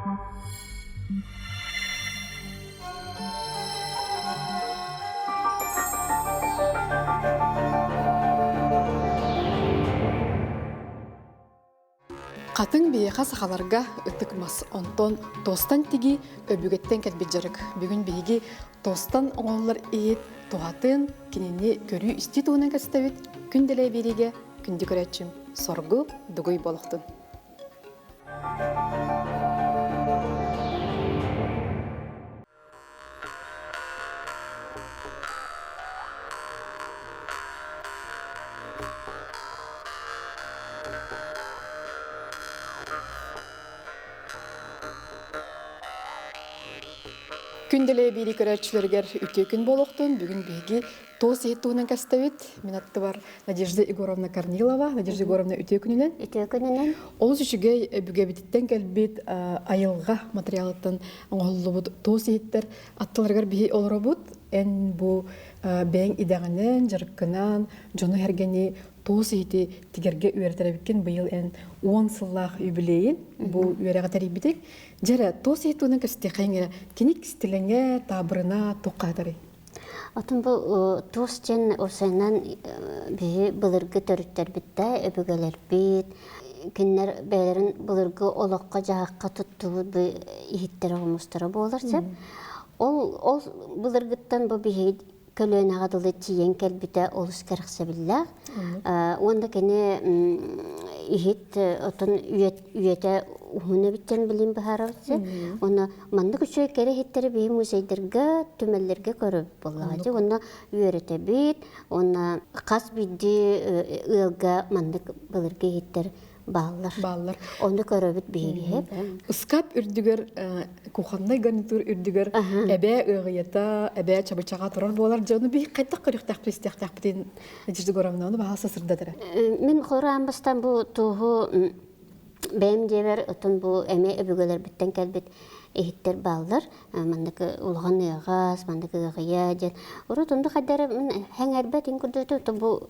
Хатыҥ биһиэхэ сахаларга ытык мас, онтон туостан тигии өбүгэттэн кэлбит дьарык. Бүгүн биһиги туостан оҥоһуллар иһит туһатын, кинини көрүү-истии туһунан кэпсэтэбит. Күн дэлэй биэриигэ күндү көрөөччүм Соргу Дугуй буолуохтун. Күн дэлэй биири көрөөччүлэригэр үтүө күн буолуохтун. Бүгүн биһиги туос иһит туһунан кэстэбит. Мин аттыбар Надежда Егоровна Корнилова. Надежда Егоровна үтүө күнүнэн. Үтүө күнүнэн. Олус үчүгэй өбүгэбититтэн кэлбит айылҕа материалыттан оҥоһуллубут туос иһиттэр аттыларыгар биһи олоробут. Эн бу бэйэҥ идэҕинэн, дьарыккынан дьону-сэргэни туос иһити тигэргэ үөрэтэрэбиккин быйыл эн 10 сыллаах юбилейин бу үөрэҕи тэрийбитиҥ. Дьэ эрэ, туос иһит туһунан кэпсэтиэххэйиҥ эрэ. Кини кистэлэҥэ, таабырына туохха Отон бу туос диэн уопсайынан биһи былыргы төрүттэрбит да, өбүгэлэрбит кинилэр бэйэлэрин былыргы олоххо-дьаһахха туттубут бу иһиттэрэ-хомустара буолар сөп. Ол ол былыргыттан бу биһиги көлүөнэҕэ дылы тиийэн кэлбитэ олус кэрэхсэбиллээх. Уонна кини иһит отон үйэтэ уһун эбиттэн билин быһаарабыт. Уонна маннык үчүгэй кэрэ иһиттэри биһи музейдарга, түмэллэргэ көрөбүт буоллаҕа дии. Уонна үөрэтэбит. Уонна хас биирдии ыалга маннык былыргы иһиттэр бааллар. Бааллар. Ону көрөбүт биһиги. Ыскаап үрдүгэр, кухоннай гарнитур үрдүгэр эбээ ыаҕыйата, эбээ чабычаҕа турар буолар дьону биһи хайдах көрүөхтээхпит, истиэхтээхпитин Надежда Егоровна, ону баһаалыста сырдат эрэ. Мин хораан бастан бу туоһу бэйэм дьиэбэр отон бу эмиэ өбүгэлэрбиттэн кэлбит иһиттэр бааллар. Маннык улахан ыаҕас, маннык ыаҕыйа диэн. Урут онду хайдары мин хэҥэрбэт ин курдук бу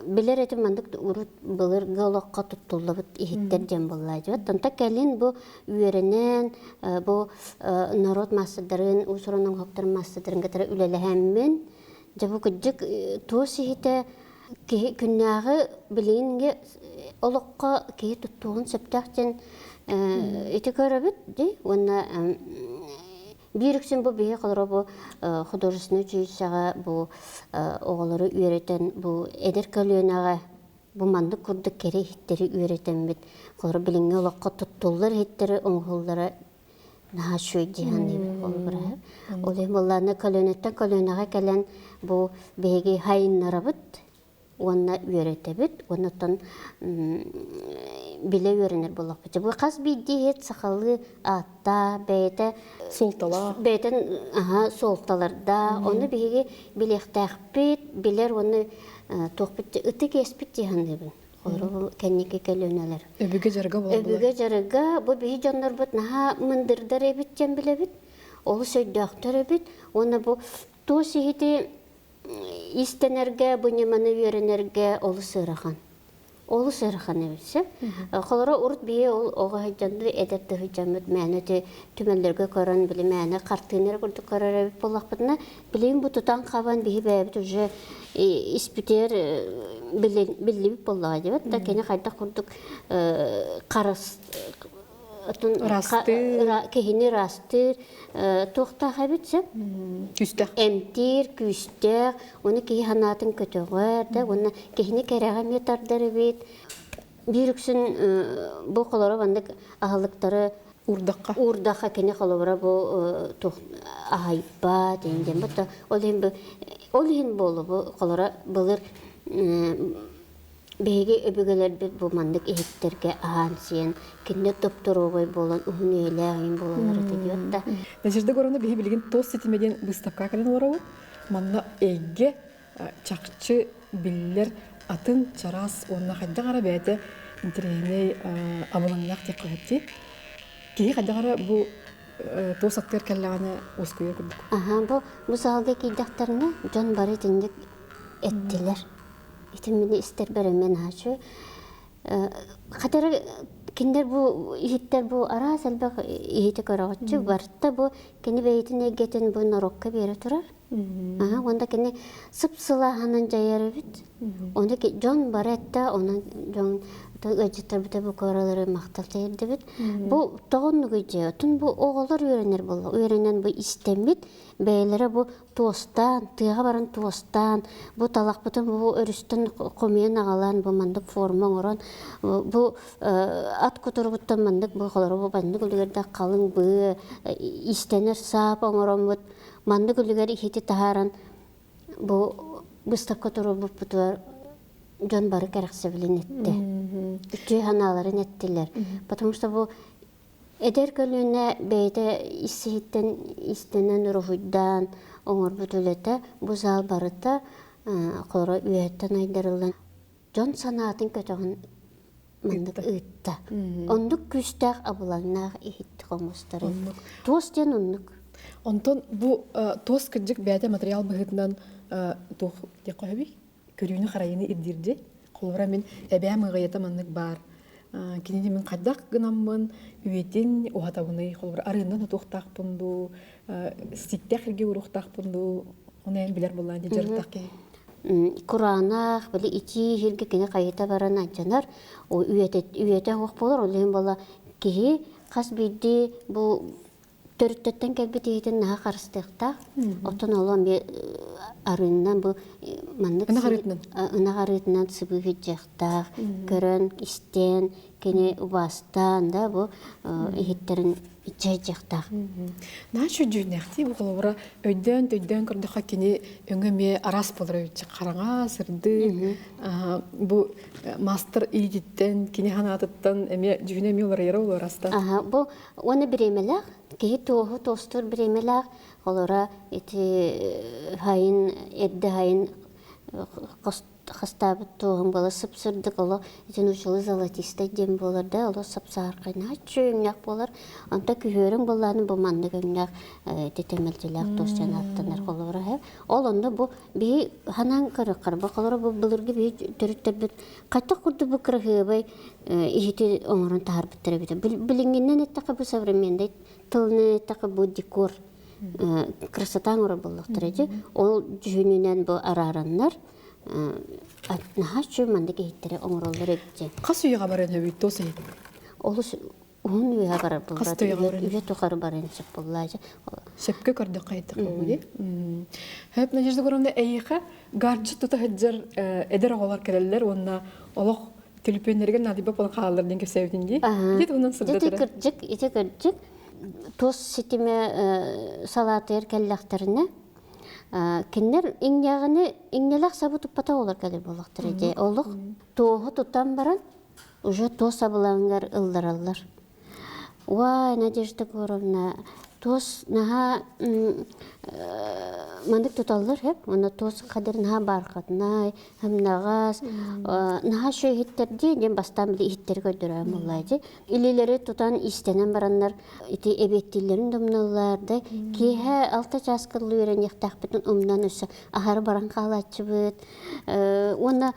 билэр этим маннык урут былыргы олоххо туттуллубут иһиттэр диэн буолла дьэ. Онто кэлин бу үөрэнэн бу народ маастардарын, уус-уран оҥоһуктарын маастардарын кытары үлэлэһэммин дьэ бу кырдьык туос иһитэ киһи күннээҕи билигинги олоххо киһи туттуоҕун сөптөөх диэн ити көрөбүт дии уонна биир үксүн бу биһи холоро бу художественнай училищеҕа бу оҕолору үөрэтэн бу эдэр көлүөнэҕэ бу маннык курдук кэрэ иһиттэри үөрэтэммит холоро билиҥҥи олоххо туттуллар иһиттэри оҥоһуллара наһаа үчүгэй дии саныыбын холобура. Ол иһин буоллаҕына көлүөнэттэн көлүөнэҕэ кэлэн бу биһиги хайыннарабыт уонна үөрэтэбит уонна оттон билэ үөрэнэр буоллахпыт. Бу хас биирдии иһит сахалыы ааттаах бэйэтэ суолталаах бэйэтин аха суолталардаах ону биһиги билиэхтээхпит билэр уонна туохпут ытык иэспит дии саныыбын. Олору кэнники көлүөнэлэр. Өбүгэ дьарыга буоллулар. Өбүгэ дьарыга бу биһи дьоннорбут наһаа мындырдар эбит диэн билэбит. Олус өйдөөхтөр эбит. Уонна бу туос иһити истэнэргэ, бу ньыманы үөрэнэргэ олус ыарахан. Олус ыарахан эбит сөп. Холоро урут биһи ол оҕо сылдьаннар, эдэр да сылдьаммыт мээнэ ити түмэллэргэ көрөн, били мээнэ хартыына эрэ курдук көрөр эбит буоллахпытына, билигин бу тутан-хабан биһи бэйэбит уже испитигэр биллибит буоллаҕа диэбит да кини хайдах курдук харас киһини ыраастыыр туохтаах эбит сөп күүстээх эмтиир күүстээх уонна киһи санаатын көтөҕөр да уонна киһини кэрэҕэ эмиэ тардар эбит биир үксүн бу холоро маннык аһылыктары уурдахха уурдахха кини холобура бу туох аһайбат диэн бу ол иһин ол иһин буолу бу холоро былыр биһиги өбүгэлэрбит бу маннык иһиттэргэ аһаан сиэн кинилэр допторуобай буолан уһун үйэлээх иһин буолаллар этэ диэт да Надежда Горовна биһи билигин туос ситимэ диэн выставка кэлэн олоробут. Манна эйгэ чахчы биллэр атын чараас уонна хайдах эрэ бэйэтэ интэриэһинэй абылаҥнаах диэххэ сөп дии. Киһи хайдах эрэ бу туос аттыгар кэллэҕинэ уоскуйар курдук. Аха, бу бу саалга киирдэхтэринэ дьон бары итинник эттилэр. Ити мини истэрбэр эмиэ наһаа үчүгэй. Хатары Кинилэр бу иһиттэр бу араас элбэх иһити көрөҕүччү барыта бу кини бэйэтин эйгэтин бу норуокка биэрэ турар. Аха уонна кини сып-сылааһынан дьайар эбит. Ону дьон бары этте, онон дьон ыалдьыттарбыта бу коралары махтал тиэрдибит. Бу тоҕо оннугуй дьиэ? Отун бу оҕолор үөрэнэр буолла. Үөрэнэн бу истэммит, бэйэлэрэ бу туостаан, тыаҕа баран туостаан, бу талахпытын бу өрүстэн хомуйан аҕалан, бу маннык форма оҥорон, бу ат кутуругуттан маннык бу холоро бу маннык үлүгэрдээх халыҥ быа, истэнэр саап оҥороммут, маннык үлүгэр иһити таһааран бу выставка туруорбуппутугар дьон бары кэрэхсэбилин эттэ. Үтүө санааларын эттилэр. Потому что бу эдэр көлүөнэ бэйэтэ ис-иһиттэн истэнэн уруһуйдаан оҥорбут үлэтэ бу зал барыта хоро үөһэттэн айдарыллан дьон санаатын көтөҕөн маннык ыытта. Оннук күүстээх абылаҥнаах иһит хомустары. Туос диэн оннук. Онтон бу туос кырдьык бэйэтэ материал быһыытынан туох диэххэ сөбүй? Көрүүнү-харайыыны ирдиирдии. Холобура мин эбээм ыаҕайата маннык баар. Кинини мин хайдах гынаммын үйэтин уһатабыный? Холобура арыыннан отуохтаахпын дуу, ситтээх эргэ уруохтаахпын дуу, ону эн билэр буоллаан дии дьарыктаах киһи. Кураанах, били итии иһиргэ кини хайыта баран алдьанар, үйэтэ, үйэтэ суох буолар, ол иһин буолла киһи хас биирдии бу төрүттэртэн кэлбит иһитин наһаа харыстыахтаах. Оттон ол эмиэ арыыннан бу маннык Ынах арыытынан. Ынах арыытынан сыбыы сылдьыахтаах, көрөн, истэн, кини убаастаан да бу иһиттэрин иччэйдиэхтээх. Нааччы дьүһүннээхтии бу холобура өйдөөн төйдөөн көрдөххө кини өҥө эмиэ араас буолар эбит хараҥа, сырдык бу мастер иититтэн кини санаатыттан эмиэ дьүһүнэ эмиэ уларыйара уларастан. Бу уонна бириэмэлээх киһи туоһу туостуур бириэмэлээх холобура ити хайын эрдэ хайын хастаабыт туоһун буола сып-сырдык олох ити нууччалыы золотистай диэн буолар да олох сап-сааркай наһаа өҥнөөх буолар онто күһүөрүҥ буоллаҕына бу маннык өҥнөөх ити тэмэлдьилээх туос диэн ааттанар холобура ол онно бу биһи ханаан көрөххөр бу холобура бу былыргы биһи төрүттэрбит хайдах курдук бу кыраһыабай иһити оҥорон таһаарбыттар эбитэ билиҥҥинэн эттэххэ бу современный тылынан эттэххэ бу декор красота оҥорор буоллахтара ити ол дьүһүнүнэн бу араараннар наһаа үчүгэй маннык иһиттэри оҥороллор эбит Хас үйэҕэ баран өбүй туос иһит? Олус уһун үйэҕэ барар буоллар. Үйэ тухары баран сөп буоллаачы. Сөпкө көрдөххө айтах дии. Хөп Надежда Гуровна эйиэхэ гаджет тута сылдьар эдэр оҕолор кэлэллэр уонна олох төлөпүөннэригэр наадыйбат буолан хаалаллар диэн кэпсээбитин дии. Ити туһунан сырдатара. Ити кырдьык, ити кырдьык. Туос ситимэ салаатыгар кэллэхтэринэ кинилэр иҥнэҕини иҥнэлэх сабы туппатах олор кэлэр буоллахтара дии. Олох туоһу тутан баран уже туос абылаҥыгар ыллараллар. Уай, Надежда Егоровна, туос наһаа маннык туталлар һэп, уонна туос хадыр наһаа бархатнай, һымнаҕас, наһаа үчүгэй иһиттэр дии, диэн бастаан били иһиттэри көрдөрөөн буоллаа дии. Илиилэри тутан иистэнэн бараннар ити эбиэттииллэрин да умналлар да, киэһэ 6 чааска дылы үөрэниэхтээхпитин умнан өссө аһары баран хаалааччыбыт. Уонна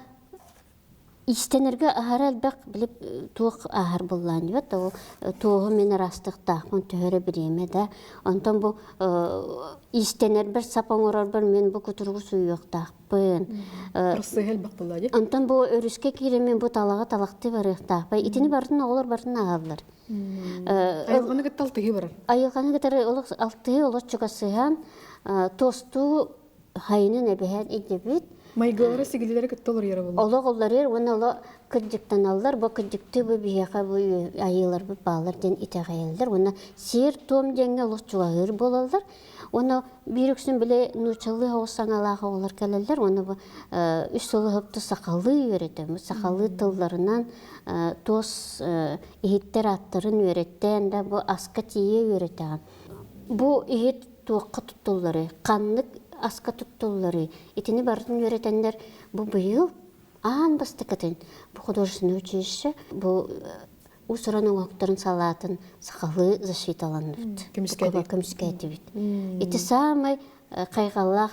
Иистэнэргэ аһара элбэх били туох ааһар буоллаан диэбэт ол туоһу мин араастыктаахпын төһө эрэ бириэмэ да онтон бу иистэнэрбэр сап оҥорорбор мин бу кутуругу сууйуохтаахпын Рассыһа элбэх буолла дии. Онтон бу өрүскэ киирэн мин бу талаҕы талахтыы барыахтаахпын итини барытын оҕолор барытын ааһаллар. Айылҕаны кытта алтыһыы барар. Айылҕаны кытары олох алтыһыы олох чугасыһан туостуу хайынын эбэһээт илдьэбит. Майгылара сигилилэри кытта олоруйара буолла. Олох олоруйар уонна оло кырдьыктаналлар, бу кырдьыктыы бу биһиэхэ бу айыыларбыт бааллар диэн итэҕэйэллэр уонна сиэр-туом диэҥҥэ олус чугаһыыр буолаллар. Уонна биир үксүн били нууччалыы оҕус саҥалаах оҕолор кэлэллэр уонна бу үс сыл ыһыпты сахалыы үөрэтэммит, сахалыы тылларынан туос иһиттэр ааттарын үөрэттэн да бу аска тиийэ үөрэтэҕин. Бу иһит туохха туттулларый, ханнык аска туттулларый, итини барытын үөрэтэннэр бу быйыл аан бастакытын бу художественное училище бу уус-уран оҥоһуктарын салаатын сахалыы защиталанныбыт. Көмүскээтибит. Ити саамай хайҕаллаах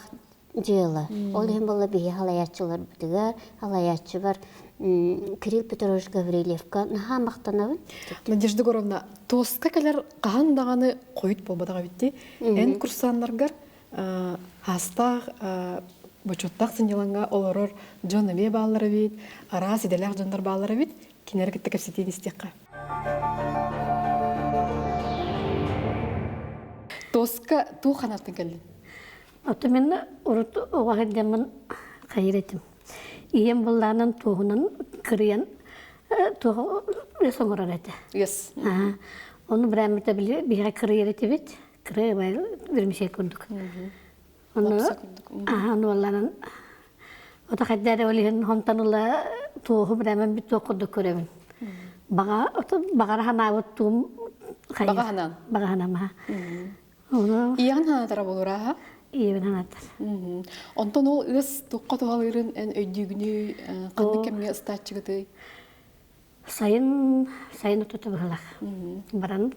дьыала. Ол иһин буолла биһи халайааччыларбытыгар, халайааччыбар. Кирилл Петрович Гаврильевка наһаа махтанабын. Надежда Егоровна, туоска кэлэр хаһан даҕаны хойут буолбатах эбитти. Эн курсаннаргар хаастаах бочуоттаах сынньалаҥҥа олорор дьон эмиэ бааллар эбит, араас идэлээх дьоннор бааллар эбит. Кинилэри кытта кэпсэтиини истиэххэ. Туоска туох ханааттан кэллин? Ото мин урут оҕо сылдьаммын хайыр этим. Ийэм быллаанан туоһунан кырыйан туох үс оҥорор этэ. Yes. Ону брээммитэ били биһиэхэ кырыйар этибит. Кырыйа бирмишей курдук. Ону аха ону ото хайда эрэ ол иһин хонтон ыла туоһу брээмэн бит туох курдук көрөбүн. Баҕа ото баҕара ханаабыт туум Баҕа ханаан. Баҕа ханаама. Ийэҕин ханаатара буолураха? Ийэбин ханаатар. Онтон ол ыас туохха туһалыырын эн өйдүүгүнүй, ханнык кэмҥэ ыстааччыгытый? Сайын, сайын отута быһылах. Баран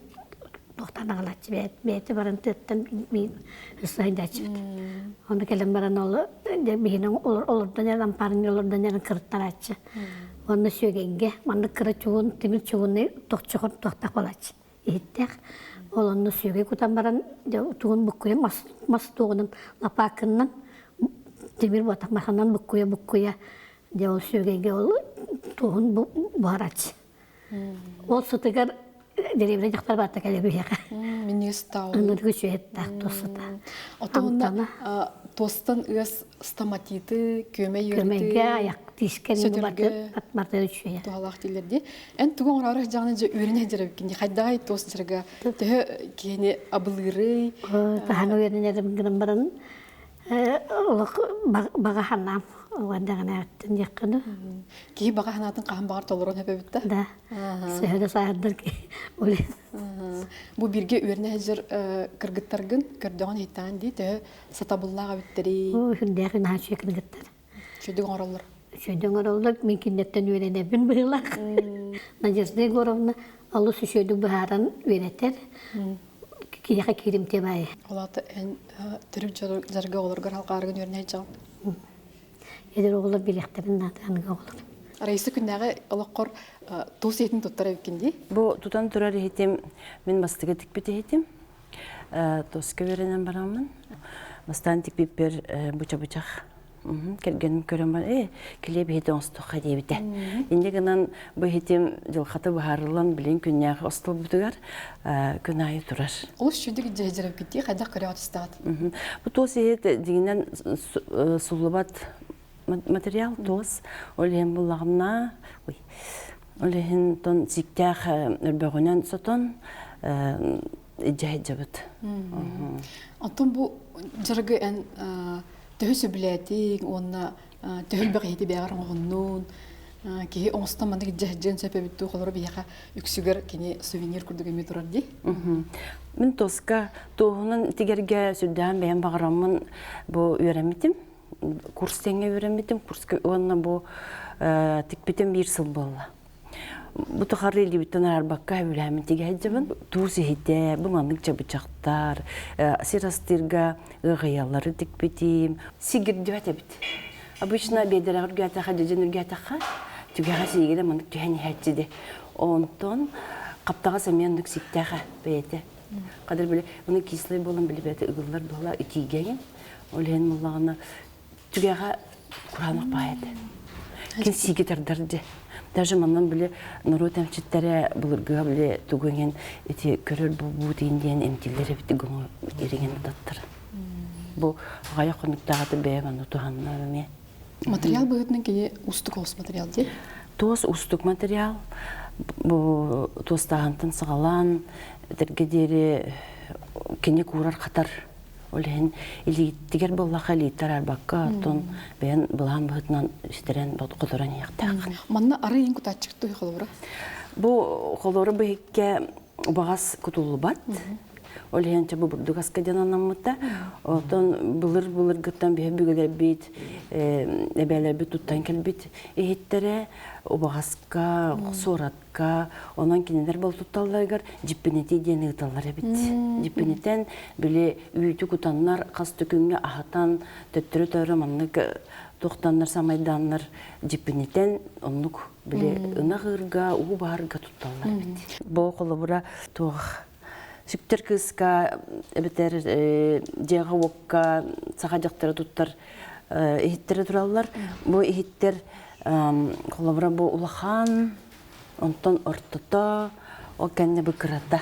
туохтан аҕалааччы бэйэтэ баран тыаттан ыстайдааччыбыт. Ону кэлэн баран ол биһини олордон эрэн ампаарын олордон эрэн кырыттарааччы. Онно сүөгэйгэ маннык кыра чугун тимир чугуннай тохчохор туохтах буолааччы. Иһиттээх. Ол онно сүөгэй кутан баран тугун буккуйа мас мас туоҕунан лапаакыннан тимир буотах маханан буккуйа буккуйа дьэ ол сүөгэйгэ ол туоһун буһарач. Ол сытыгар деревня дьахтар барта кэлэ биһиэхэ. Минньигэс таал. Ынырык үчүгэйтээх туос сыта. Отоһунна туостан ыас стоматиты, күөмэй ыарыты, Күөмэйгэ аяк тиискэ барты үчүгэйэ. Туһалаах дииллэр дии. Эн тугу оҥороору сылдьаҕына дьэ үөрэнэ сылдьар эбиккин дии. Хайдаҕай туос дьарыга төһө киһини абылыырый? Таһан үөрэнэрим гынан баран олох баҕа санаам уондаҕынааттан диэххэ Киһи баҕа санаатын хаһан баҕар толорон эбэбит да? Да. Сөһөрө сааһырдар киһи. Бу бииргэ үөрэнэ сылдьар кыргыттаргын көрдөҕүн иһиттэҕин дии төһө сатабыллаах эбиттэрий? Оо, сүрдээх наһаа үчүгэй кыргыттар. Үчүгэйдик оҥороллор. Үчүгэйдик оҥороллор. Мин кинилэртэн үөрэнэбин быһыылаах. Надежда Егоровна олус үчүгэйдик быһааран үөрэтэр. Киһиэхэ кииримтиэ баайы. Ол аата эн төрүт дьарыга оҕолоргор халҕаарыгын үөрэнэ сылдьаҕын? Эдэр оҕолор билиэхтэрин наада аныгы оҕолор. Раиса күннээҕи олоххор туус иһитин туттар эбиккин дии? Бу тутан турар иһитим мин бастакы тикпит иһитим. Туоска үөрэнэн бараммын. Бастаан тикпиппэр буча-бучах кэргэним көрөн баран ээ килиэп иһити оҥостуохха диэбитэ. Инньэ гынан бу иһитим дьылхата быһаарыллан билин күннээҕи остуолбутугар күн аайы турар. Олус үчүгэй дьэһдьэрэбиккит дии хайдах көрөҕүт истэҕит? Бу туос иһит дьиҥинэн суллубат материал туос. Ол иһин буллаҕымна ой ол иһин тон сииктээх өрбөҕүнэн сотон дьэһдьэбит. Оттон бу дьарыгы эн төһө сөбүлээтиҥ уонна төһө элбэх иһити бэйэҕэр оҥоһуннуун киһи оҥостон маннык дьэһдьиэн сөп эбит дуу холоро биһиэхэ үксүгэр кини сувенир курдук эмиэ турар дии. Мин тоска туоһунан тигэргэ сүрдээн бэйэм баҕараммын бу үөрэммитим. Курс тэҥҥэ үөрэммитим. Курска уонна бу тикпитим биир сыл буолла. Бу тухары илиибиттэн араарбакка сөбүлээммин тигэ сылдьабын. Туус иһитэ, бу маннык чабычахтар, сир астыырга ыаҕайалары тикпитим. Сигирдибэт эбит. Обычно биэдэрэҕэ үргээтэххэ, дьэдьэн үргээтэххэ, түгэҕэ сиигирэ маннык түһэн иһээччи ди. Онтон хаптаҕас эмиэ оннук сиктээхэ бэйэтэ. Хадыр били, оны кислый буолан били бэйэтэ ыгыллар буола итиигэйин. Ол иһин буллаҕына түгэҕэ кураанах баай этэ. Кин сииги тардар дьэ. Даже манан били норуот эмчиттэрэ былыргыга били тугу иҥэн ити көрөр буутин диэн эмтиллэр эбит гуну иригин таттар. Бу аҕайах хонуктааҕыта бэйэм аны туһанна эмиэ. Материал быһыытынан кини устук оҕус материал дии. Туос устук материал. Бу туостааһынтан саҕалаан этэргэ диэри кини куурар хатар Ол иһин илииттигэр буоллахха илииттэр арбакка, оттон бэйэн былаан быһыытынан ситэрэн хоторон иһиэхтээх. Манна арыйын кутааччык туй холобура? Бу холобура быһиккэ убаҕас кутуллубат. Ол иһин бу бурдук аска диэн анаммыта. Оттон былыр-былыргыттан биһи бүгүлэрбит, эбээлэрбит туттан кэлбит иһиттэрэ убаҕаска, суорат Онон кинилэр болтутталларыгар дьиппинити диэн ыыталлар эбит. Дьиппинитэн били үүтү кутаннар хас да күҥҥэ аһатан төттөрү-төөрү маннык Туохтаннар самайдааннар дьиппинитэн оннук били ынах ыырга, уу баһарга тутталлар эбит. Бу холобура туох сүктэр кыыска эбэтэр дьиэҕэ-уокка саха дьахтара туттар иһиттэрэ тураллар. Бу иһиттэр холобура бу улахан, онтон ортото, ол кэннэ бу кырата.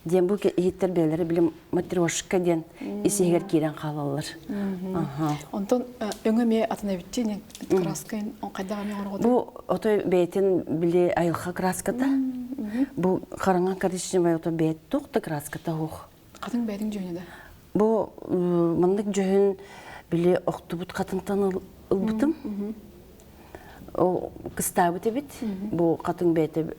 Диэн бу иһиттэр бэйэлэрэ били матрешка диэн ис иһигэр киирэн хаалаллар. Онтон өҥө эмиэ атын эбитчи краска хайдах эмиэ оҥорготуй? Бу отой бэйэтин били айылҕа краската. Бу хараҥа коричневай ото бэйэт туох да краската суох. Хатыҥ бэйэтин дьүһүнэ да? Бу маннык дьүһүн били охтубут хатынтан ылбытым. Ол кыстаабыт эбит. Бу хатыҥ бэйэтэ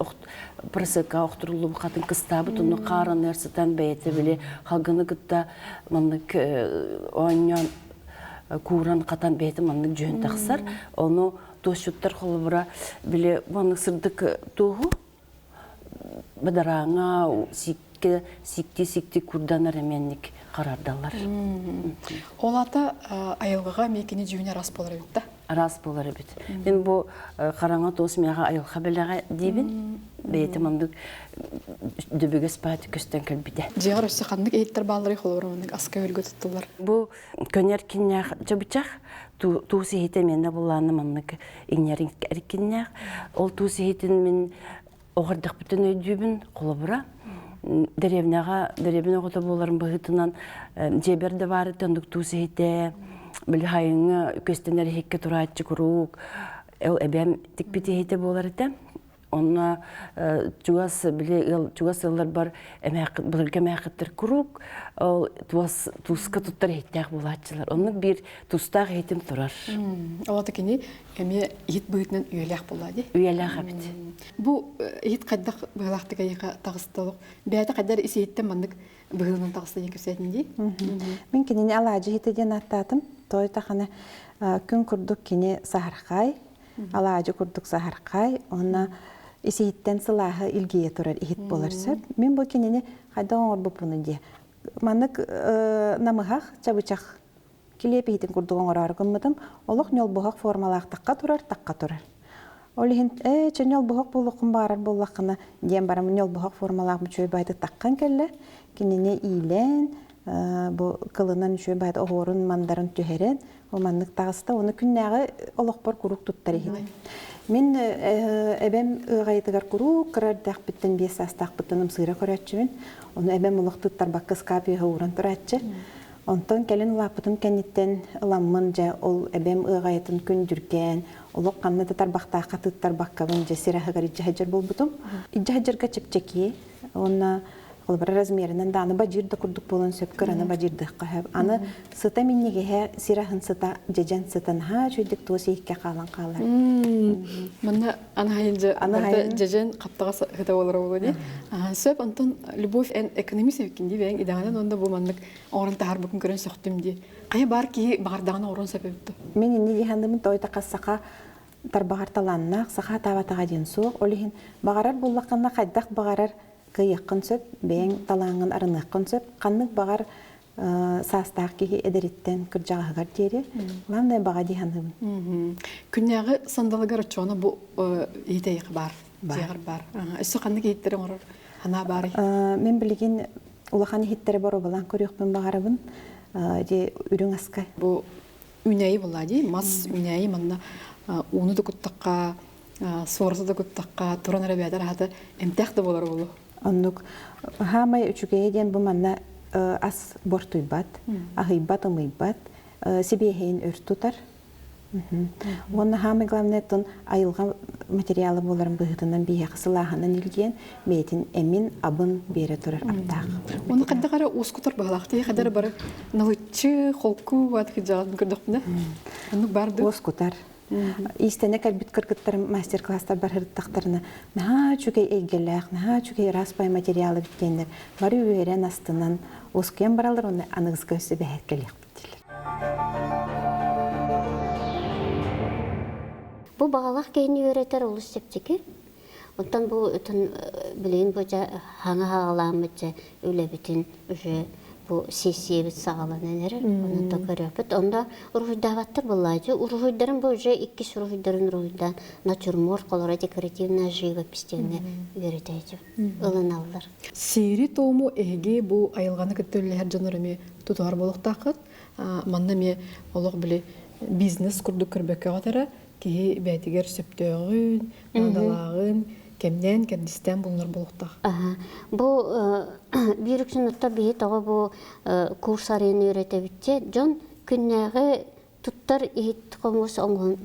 просека охторуллубут хатыҥ кыстаабыт, онно хаараныар сытан бэйэтэ били халгыны кытта маннык оонньоон кууран хатан бэйэтэ маннык дьүһүн тахсар. Ону туосчуттар холобура били маннык сырдык туоһу бадарааҥа сикке сикти-сикти курданар эмиэнник харардаллар. Ол ата айылҕаҕа эмиэ кини дьүһүнэ араас буолар эбит да? Араас буолар эбит. Мин бу хараҥа туос миэхэ айылҕа бэлэҕэ диибин. Бэйэтэ маннык дөбүгэс бааты көстөн кэлбитэ. Дьиэҕэр өссө ханнык иһиттэр баалларый холобура маннык аска өлгө туттуллар? Бу көнөр киннээх чабычах туус иһитэ миэнэ буллааны маннык иҥнэр эркиннээх. Ол туус иһитин мин оҕордохпутун өйдүүбүн холобура дэриэбинэҕэ дэриэбинэ оҕото буоларым быһыытынан дьиэбэр да баар оннук туус иһитэ били хайыҥҥа көстөнөр иһиккэ турааччы куруук ол эбээм тикпит иһитэ буолар этэ. Онно чугас били ыал чугас ыалларбар эмээххит былыргы эмээххиттэр куруук ол туос тууска туттар иһиттээх буолааччылар. Оннук биир тустаах иһитим турар. Ол кини эмиэ иһит быһыытынан үйэлээх буолла дии. Үйэлээх эбит. Бу иһит хайдах быһыылаахтык эйиэхэ таҕыста олох? Бэйэтэ хайдар ис иһиттэн маннык быһыыланан таҕыста диэн кэпсээтин дии. Мин кинини алаадьы иһитэ диэн ааттаатым. Той тахана күн курдук кини саһархай, алаадьы курдук саһархай, уонна ис иһиттэн сылааһы илгийэ турар иһит буолар сөп. Мин бу кинини хайдах оҥорбуппуну дии. Маннык намыһах чабычах килиэп иһитин курдук оҥороору гыммытым, олох ньолбуһах формалаах тахха турар, тахха турар. Ол иһин ээ, чэ ньолбуһах буолуоххун баҕарар буоллаххына диэн баран ньолбуһах формалаах үчүгэй баайдык таххан кэллэ. Кинини иилээн, бу кылынан үчүгэй баайдык оһуорун мандарын түһэрэн, ол маннык таҕыста. Уонна күннээҕи олохпор куруук туттар иһитим. Мин эбэм ыаҕайытыгар куруук кыра эрдэхпиттэн 5 саастаахпыттан ымсыыра көрөөччүбүн. Ону эбэм олох туттарбакка ыскаап үөһэ ууран турааччы. Онтон кэлин улааппытым кэнниттэн ыламмын дьэ ол эбэм ыаҕайатын күндүргээн, олох ханна да тарбахтаахха тыыттарбаккабын дьэ сир аһыгар илдьэ сылдьар буолбутум. Илдьэ сылдьарга чэпчэки уонна холобура размерынан да аны бадьыыр да курдук буолан сөп кыраны бадьыырдыахха сөп. Аны сыта минньигэһэ сир аһын сыта дьэдьэн сыта наһаа үчүгэйдик туос иһиккэ хаалан хаалар. Манна Анаһайын дьэ барыта дьэдьэн хаптаҕас ыһыта буолара буолуо дии. Сөп, онтон Любовь эн экономист эбиккин дии бэйэҥ идэҕинэн уонна бу маннык оҥорон таһаарбыккын көрөн сөхтүм дии. Хайа баар киһи баҕардаҕына оҥоруон сөп эбит дуо? Мин инни дии той тахас саха тарбаҕар талааннаах, саха атаабатаҕа диэн суох. Ол иһин баҕарар буоллаххына хайдах баҕарар кыайыаххын сөп, бэйэҥ талааҥҥын арыныаххын сөп. Ханнык баҕар саастаах киһи эдэриттэн кырдьаҕаһыгар диэри главное баҕа дии саныыбын. Күннээҕи сандалыгар оччоҕуна бу иһит баар, дьиэҕэр баар. Өссө ханнык иһиттэри оҥорор санаа баарый? Мин билигин улахан иһиттэри боруобалаан көрүөхпүн баҕарабын. Дьи үрүҥ аска. Бу үүнээйи буолла дии, мас үүнээйи манна ууну да куттахха, суораты да куттахха, туран эрэ бээтэр аһата эмтээх да буолар буолуо. Оннук хаамай үчүгэйэ диэн бу манна ас бортуйбат, аһыйбат, ымыйбат, сибиэһэйин өр тутар. Уонна хаамай главное тон айылҕа материала буоларын быһыытынан биһиэхэ сылааһынан илгиэн бэйэтин эмин, абын биэрэ турар аптаах. Оны хайдах эрэ уускутар баһылаахтыы хайдах бары налыччы, холку баат кыдьаҕын көрдөхпүнэ. Оннук бар дуу? Уоскутар. Иистэнэ кэлбит кыргыттарым мастер-класстар барһырыттахтарына наһаа үчүгэй эйгэлээх, наһаа үчүгэй ыраас бай материалы биттиэннэр бары үөрэн астынан уоскуйан бараллар уонна аныгыска өссө бэһэт кэлиэхпит дииллэр. Бу баҕалаах киһини үөрэтэр олус чэпчэки. Оттон бу билигин бу дьэ хаҥа хаҕалааммыт дьэ үлэбитин уже Бу сессиябыт саҕаланан эрэр. Онон то көрүөхпүт. Онно уруһуйдаабаттар буоллааччы. Уруһуйдарын бу уже иккис уруһуйдарын уруһуйдаан натюрморт холоро декоративная живопись диэҥҥэ үөрэтээччи ылыналлар. Сиэри-туому эһиги бу айылҕаны кытта үлэлэһэр дьоннор эмиэ тутуһар буолуохтааххыт. Манна эмиэ олох били бизнес курдук көрбөккөҕүт эрэ киһи бэйэтигэр сөптөөҕүн, наадалааҕын кэмнээн кэрдистээн булунар буолуохтаах. Бу биир үксүн отто биһи тоҕо бу курс арыйан үөрэтэбитчэ дьон күннээҕи туттар иһит хомус оҥоһун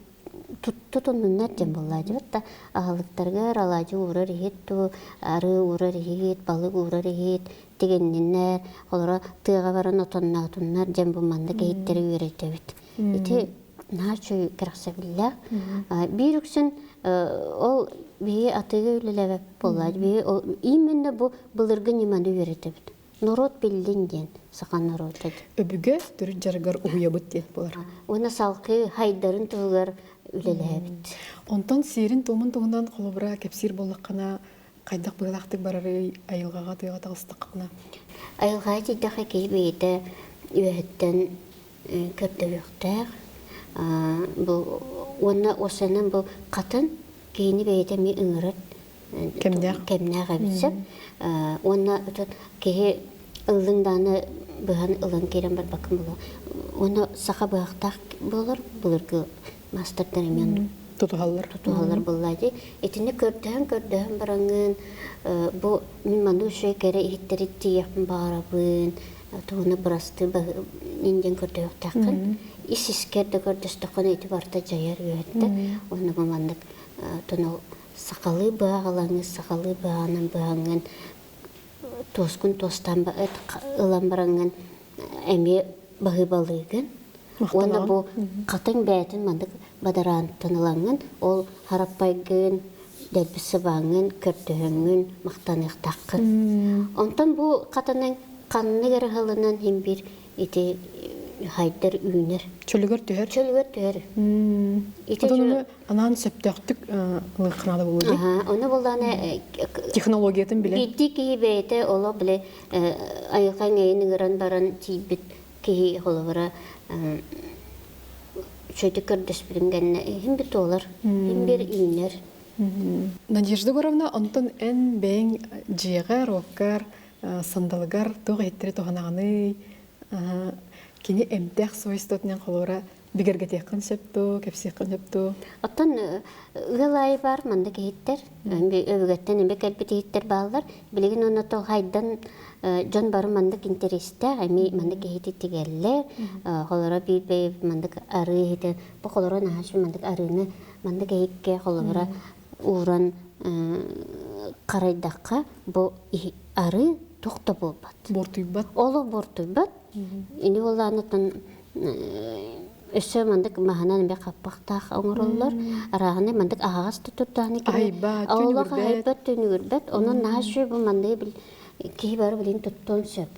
тутуннуннар диэн буоллаадьыбыт да аһылыктарыгар алаадьы уурар иһит туу арыы уурар иһит балык уурар иһит тигинниннэр олоро тыаҕа баран отонноотуннар диэн бу маннык иһиттэри үөрэтэбит ити наһаа үчүгэй кэрэхсэбиллээх биир үксүн ол биһи атыыга үлэлээбэт буоллаат биһи ол именно бу былыргы ньыманы үөрэтэбит норуот биллин диэн саха норуота Өбүгэ төрүт дьарыгар уһуйабыт диэн буолар. Уонна салгыы хайдарын туһугар үлэлээбит. Онтон сиэрин-туомун туһунан холобура кэпсиир буоллаххына, хайдах быһыылаахтык барарый айылҕаҕа тыаҕа таҕыстаххына? Айылҕаҕа тиийдэххэ киһи бэйэтэ үөһэттэн көрдөһүөхтээх. Бу уонна уосанан бу хатын киһини бэйэтэ эмиэ ыҥырар кэмнээх кэмнээх эбит сөп. Уонна киһи ыллыҥ даҕаны быһан ылан киирэн барбаккын буолуо. Уонна саха быһахтаах буолар былыргы маастардар эмиэ тутуһаллар тутуһаллар буоллаа дии. Итини көрдөһөн көрдөһөн бараҥҥын бу мин маннык үчүгэй кэрэ иһиттэри тиийиэхпин баҕарабын тугуна бырастыы индиэн көрдөһүөхтээххин ис искэр да көрдөстөххүнэ ити барыта дьайар үөһэттэ уонна бу маннык тонол сахалыы быһаҕалаҥы сахалыы быһаҕынан быһаҥҥын туоскун туостаан ылан бараҥҥын эмиэ баһыыбалыыгын уонна бу хатыҥ бэйэтин маннык бадараантан ылаҥҥын ол хараппайгын дэлби сыбааҥҥын көрдөһөҥҥүн махтаныахтааххын онтон бу хатаныҥ ханнык эрэ сылынан иһин биир ити хайдар үүнэр чөлүгэр түһэр чөлүгэр түһэр ити ону анаан сөптөөхтүк ылыаххынаада буолуо дии ону буллаана технологиятын билэн биирдии киһи бэйэтэ олох бile айылҕа эҥэйин ыҥыран баран тиийбит киһи холобура үчүгэйдик көрдөспүтүн кэннэ иһин бит туолар иһин бир үүнэр Надежда Егоровна, онтон эн бэйэҥ дьиэҕэр, уоккар, сандалыгар туох иһиттэри туһанаҕыный? Кини эмтээх свойствотынан холобура бигэргэтиэххин сөп дуо, кэпсиэххин сөп дуо? Оттон ыал аайы баар маннык иһиттэр, өбүгэттэн эмиэ кэлбит иһиттэр бааллар. Билигин онно хайдан дьон бары маннык интэриэстээх, эмиэ маннык иһити тигэллэр. Холоро биир бэйэ маннык арыы иһитэ, бу холоро наһаа маннык арыыны маннык иһиккэ холобура ууран харайдахха бу арыы туох да буолбат. Бортуйбат. Олох бортуйбат. Ини буоллаанытын өссө мандык маһынан эмиэ хаппахтаах оҥороллор. Арааһынай мандык аһаҕас тутурдааны кини олох аһайбат түнүгүрбэт. Онон наһаа үчүгэй бу мандыгы бил киһи бары билин туттуон сөп.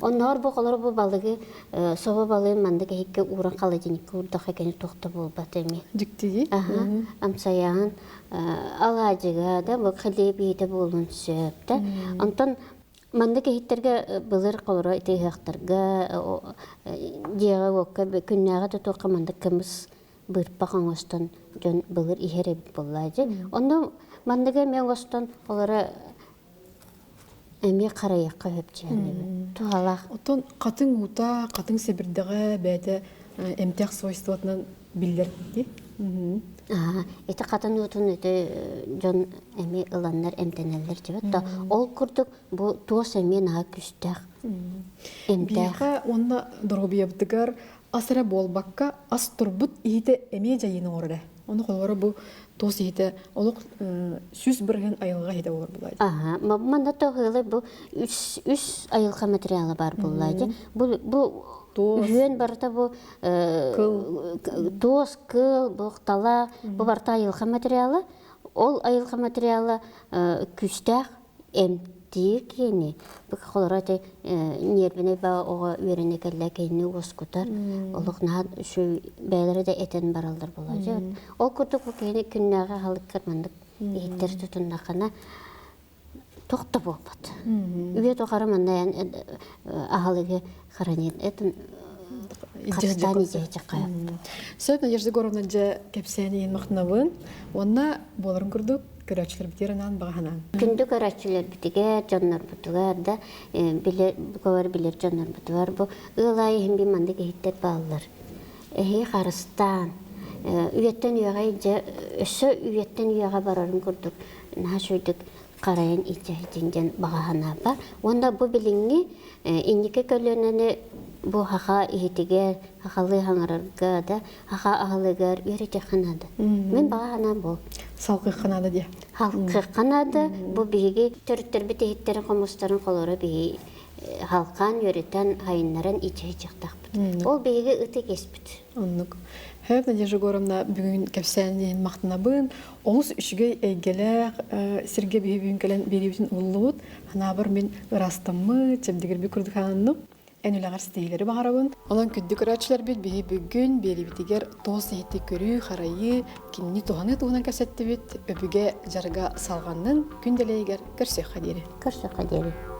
Онноор бу холор бу балыгы собо балыгын мандык иһикке ууран холодильникка уурдахха кини туох да буолбат эмиэ. Дьиктиги. Аха. Амсайаан алаадьыга да бу хлеб иһитэ буолуон сөп да. Онтон маннык иһиттэргэ былыр холоро ити ыһыахтарга дьиэҕэ-уокка күннээҕи да туохха маннык кымыс быырпах оҥостон дьон былыр иһэр эбит буоллаа дьэ. Онно манныгы эмиэ оҥостон олоро эмиэ харайыахха сөп дьиэни туһалаах. Оттон хатыҥ уута, хатыҥ сэбирдэҕэ бэйэтэ эмтээх свойствотынан биллэр дии. Ити хатын уутун ити дьон эмиэ ыланнар эмтэнэллэр дьэбит да ол курдук бу туос эмиэ наһаа күүстээх эмтээх. Биһиэхэ уонна доруобуйабытыгар ас эрэ буолбакка ас турбут иһитэ эмиэ дьайыыны оҥорор ээ. Ону холобура бу туос иһитэ олох 100% айылҕа иһитэ буолар буолаа дии. Аха, манна тоһыылай бу үс үс айылҕа материала баар буоллаа дии. Бу бу Туос. Үһүөн барыта бу Кыл. туос, кыл, буохтала, бу барыта айылҕа материала. Ол айылҕа материала күүстээх эмтиир киһини. Бу холоро ити ньиэрбинэй баа оҕо үөрэнэ кэллэ киһини уоскутар. Олох наһаа үчүгэй бэйэлэрэ да этэн бараллар буолаа. Ол курдук бу киһини күннээҕи аһылыккар маннык иһиттэр тутуннаххына. Туох да буолбат. Үйэ тухары манна эн аһылыгы хранит этин харыстаан идиэчэххэ. Сөп, Надежда Егоровна, дьэ кэпсээн иһин махтанабын. Уонна буоларын курдук көрөөччүлэрбитигэр анаан баҕаһанаан. Күндү көрөөччүлэрбитигэр, дьоннорбутугар да, билэр, бука билэр дьоннорбутугар бу ыал аайы иһин би маннык иһиттэр бааллар. Эһи харыстаан, үйэттэн үйэҕэ дьэ өссө үйэттэн үйэҕэ барарын курдук наһаа үчүгэйдик харайан илдьэ диэн баҕа санаа бар. Уонна бу билиҥҥи инники көлүөнэни бу саха иһитигэр, сахалыы хаҥарарга да, саха аһылыгар үөрэтиэххэ наада. Мин баҕа санаам бу. Салгыахха наада диэ. Халкыахха наада. Бу биһиги төрүттэрбит иһиттэрин хомустарын холоро биһи халкаан үөрэтэн, хайыннаран ичэ-ичэхтахпыт. Ол биһиги ытык эспит. Оннук. Хөп Надежда Егоровна бүгүн кэпсээн махтанабын. Олус үчүгэй эйгэлээх сиргэ биһи бүгүн кэлэн биэриибитин уһуллубут. Ханаабар мин ырастаммыт, чэбдигирбит курдук хаанным. Эн үлэҕэр ситиһиилэри баҕарабын. Онон күндү көрөөччүлэрбит биһи бүгүн биэриибитигэр туос иһити көрүү, харайыы, кинини туһаныы туһунан кэпсэттибит. Өбүгэ дьарыга салҕаннын күн дэлэйигэр көрсүөххэ диэри. Көрсүөххэ диэри.